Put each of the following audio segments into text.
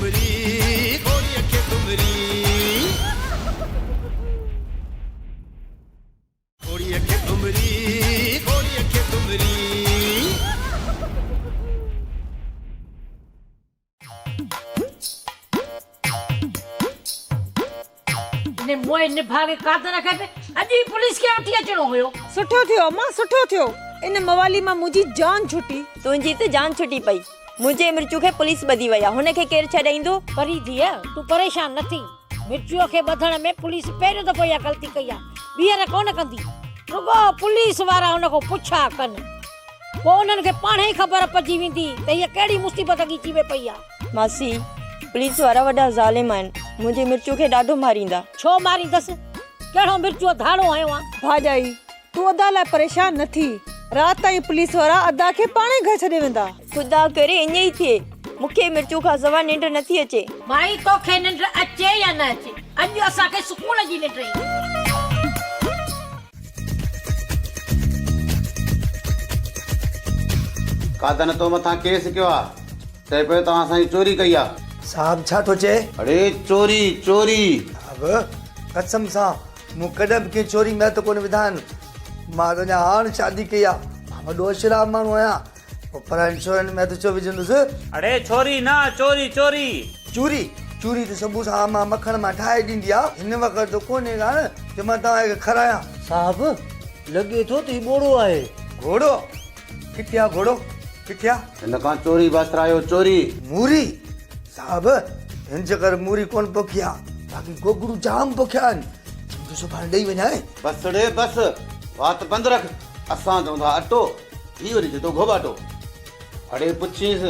ٺمري، گهوڙيء کي ٺمري. گهوڙيء کي ٺمري، گهوڙيء کي ٺمري. ان موئي نڀاڳي قادر کي به اڄ ئي پوليس کي وٺي اچڻو هيو. سٺو ٿيو امان سٺو ٿيو. ان موالي مان منهنجي جان ڇٽي. تنهنجي ته جان ڇٽي پئي. منهنجي مرچو کي پوليس ٻڌي وئي آ. هن کي ڪير ڇڏائيندو؟ پري ڌيء تون پريشان نه ٿي. مرچوء کي ٻڌڻ ۾ پوليس پهريون دفعو اها غلطي ڪئي آ. ٻيهر ڪونه ڪندي. رڳو پوليس وارا هن کان پڇا ڪن. پوء انهن کي پاڻهي ئي خبر پئجي ويندي ته هيء ڪهڙي مصيبت ڳچي ۾ پئي آ. ماسي، پوليس وارا وڏا ظالم آهن. منهنجي مرچوء کي ڏاڍو ماريندا. ڇو ماريندس؟ ڪهڙو مرچوء ڌاڙو هنيو آ؟ ڀاڄائي، تون ادا لاء پريشان نه ٿي. رات تائين پوليس وارا ادا کي پاڻهي گهر ڇڏي ويندا. خدا ڪري ائين ئي ٿئي. مون کي مرچوء کان سواء ننڊ نٿي اچي. مائي، توکي ننڊ اچي يا نه اچي، اڄ اسان کي سڪون جي ننڊ ايندي. قادن تو مٿان ڪيس ڪيو آ. چئي پيو توهان اسان جي چوري ڪئي آ. صاحب ڇا ٿو چئي؟ اڙي چوري چوري. صاحب قسم سان مون ڪڏهن به ڪنهن چوري ۾ هٿ ڪونه وڌا آهن. مان ته اڃا هاڻ شادي ڪئي آ. مان وڏو اشراف ماڻهو آهيان. پوء پراين ڇورن ۾ هٿ ڇو وجهندس؟ اڙي ڇوري نه چوري چوري. چوري چوري ته صبح سان امان مکڻ مان ٺاهي ڏيندي آ. هن وقت ته ڪونهي ڪا نه جو مان توهان کي کارايان. صاحب لڳي ٿو ته هي ٻوڙو آهي. گهوڙو؟ ڪٿي آ گهوڙو؟ ڪٿي آ؟ هن کان چوري باسرايو چوري. موري؟ صاحب هن چڪر موري ڪونه پوکي آ، باقي گوگڙو جام پوکيا آهن. چمچو سڀاڻي ڏئي وڃانء. بس ڙي بس، وات بند رک. اسان چئون ٿا اٽو، هي وري چئي ٿو گهوٻاٽو. اڙي پڇينس،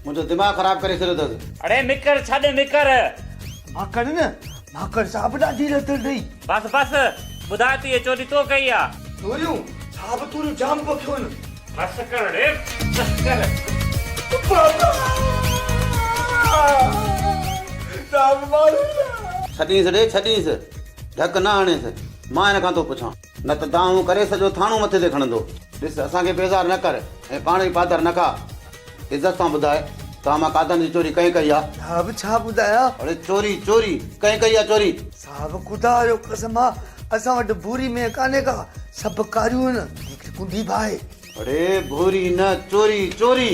منهنجو دماغ خراب ڪري ڇڏيو اٿس. اڙي مڪر ڇڏ مڪر. ماڪڙ نه ماڪڙ صاحب ڏاڍي رتل ڏئي. بس بس، ٻڌاء ته هيء چوري تو ڪئي آ؟ توريون صاحب توريون جام پوکيون آهن. بس ڪر ڙي بس ڪر. بابا صاحب مارو نه. ڇڏينس ڙي ڇڏينس، ڌڪ نه هڻيس، مان هن کان ٿو پڇان. نه ته دانهون ڪري سڄو ٿاڻو مٿي تي کڻندو. ڏس اسان کي بيزار نه ڪر ۽ پاڻ ئي پادر نه کاء. عزت سان ٻڌاء توهان مان قادن جي چوري ڪنهن ڪئي آ؟ صاحب ڇا ٻڌايان؟ اڙي چوري چوري ڪنهن ڪئي آ چوري؟ صاحب خدا جو قسم آ اسان وٽ ڀوري مينهن ڪانهي ڪا، سڀ ڪاريون آهن، هڪڙي ڪنڊي به آهي. اڙي ڀوري نه چوري چوري.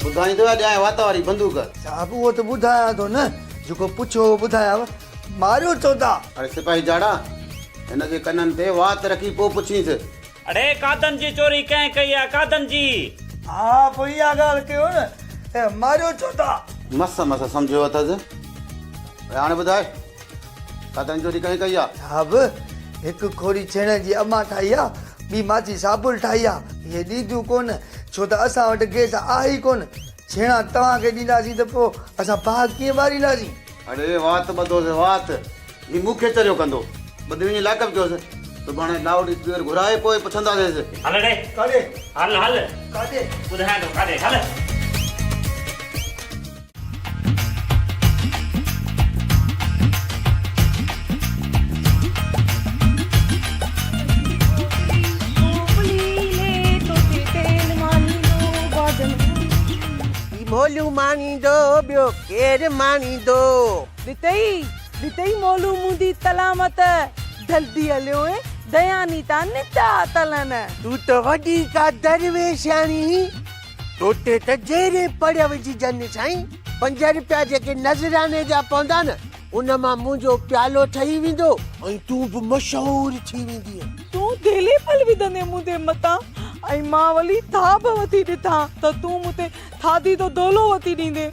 ٻڌائيندو يا ڏيانء وات واري بندوق؟ صاحب اهو ته ٻڌايان ٿو نه، جيڪو پڇيو اهو ٻڌايانو. ماريو ڇو ٿا؟ اڙي سپاهي جاڙا، هن جي ڪنن تي وات رکي پوء پڇينس. اڙي قادن جي چوري ڪنهن ڪئي آ قادن جي؟ ها پوء اها ڳالهه ڪيو نه ته ماريو ڇو ٿا؟ مس مس سمجهيو اٿس. اڙي هاڻي ٻڌاء قادن جي چوري ڪنهن ڪئي آ؟ صاحب هڪ کوڙي ڇيڻ جي امان ٺاهي آ، ٻي ماڇي صابل ٺاهي آ. اهي ڏينديون ڪونه ڇو ته اسان وٽ گئس آهي ئي ڪونه. ڇيڻا توهان کي ڏينداسين ته پوء اسان باهه ڪيئن ٻارينداسين؟ اڙي وات ٻڌوس وات، هي مون کي چريو ڪندو. ٻڌي وڃي لاڪ اپ ڪيوس. سڀاڻي لائوڊ اسپيڪر گهرائي پوء پڇنداسينس. هل ڙي. ڪاڏي؟ هل هل. ڪاڏي؟ ٻڌايان ٿو ڪاڏي هل. هي موليون ماڻيندو ٻيو ڪير ماڻيندو. ڏتئي ڏتئي مولو موندي تلامت جلدي هليو ۽ دياني تان نتا تلن. تون ته وڏي ڪا درويشياڻي هين، توتي ته جيري پڙ وجهجن سائين. پنج رپيا جيڪي نذراني جا پوندا نه، ان مان منهنجو پيالو ٺهي ويندو ۽ تون به مشهور ٿي ويندينء. تون ڌيلي ڦل وڌندين مون تي متان ۽ مان ولي ٿاٻ وٿي ڏٿان ته تون مون تي ٿاڌي ٿو دولو وٿي ڏيندين.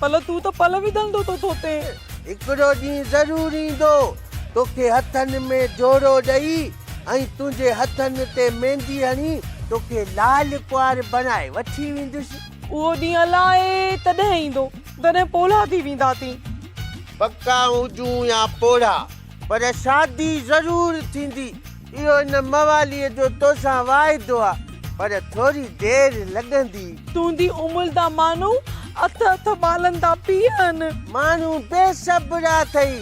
پل تون ته پل وڌندو ٿو ٿوتين. هڪڙو ڏينهن ضرور ايندو، توکي هٿن ۾ جوڙو ڏئي ۽ تنهنجي هٿن تي ميندي هڻي توکي لال ڪنوار بڻائي وٺي ويندس. اهو ڏينهن الائي تڏهن ايندو، جڏهن پوڙها ٿي وينداسين. پڪا هجون يا پوڙها، پر شادي ضرور ٿيندي. اهو ان مواليء جو توسان واعدو آ، پر ٿوري دير لڳندي. تنهنجي امل دا مانو اٿ اٿ ٻالن دا پيئن. ماڻهو بي صبرا ٿئي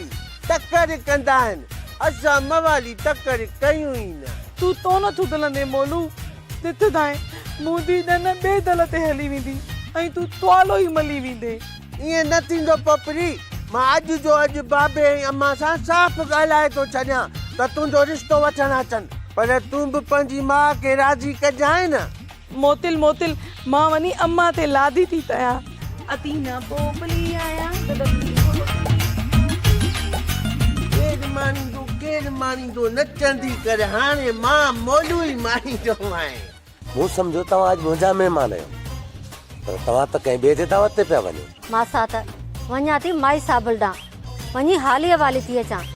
تڪڙ ڪندا آهن، اسان موالي تڪڙ ڪيون ئي نه. تون تو نه ٿڌلندين مولو، ڏٿ ڌائين، منهنجي ڏن ٻئي دل تي هلي ويندي ۽ تون توالو ئي ملي ويندين. ائين نه ٿيندو پوپري، مان اڄ جو اڄ بابي ۽ امان سان صاف ڳالهائي ٿو ڇڏيان ته تنهنجو رشتو وٺڻ اچن، پر تون به پنهنجي ماء کي راضي ڪجانء نه. موتل موتل، مان وڃي امان تي لادي ٿي پيان. اتي نه پوپلي آهيان ته ڏکي پوپلي. ڪير ماڻيندو ڪير ماڻيندو نچندي ڪر هاڻي مان مولو ئي ماڻيندومانء. مون سمجهيو توهان اڄ منهنجا مهمان آهيو، پر توهان ته ڪنهن ٻئي جي دعوت تي پيا وڃو. ماسات، وڃان ٿي مائي صابل ڏانهن، وڃي حالي حوالي ٿي اچان.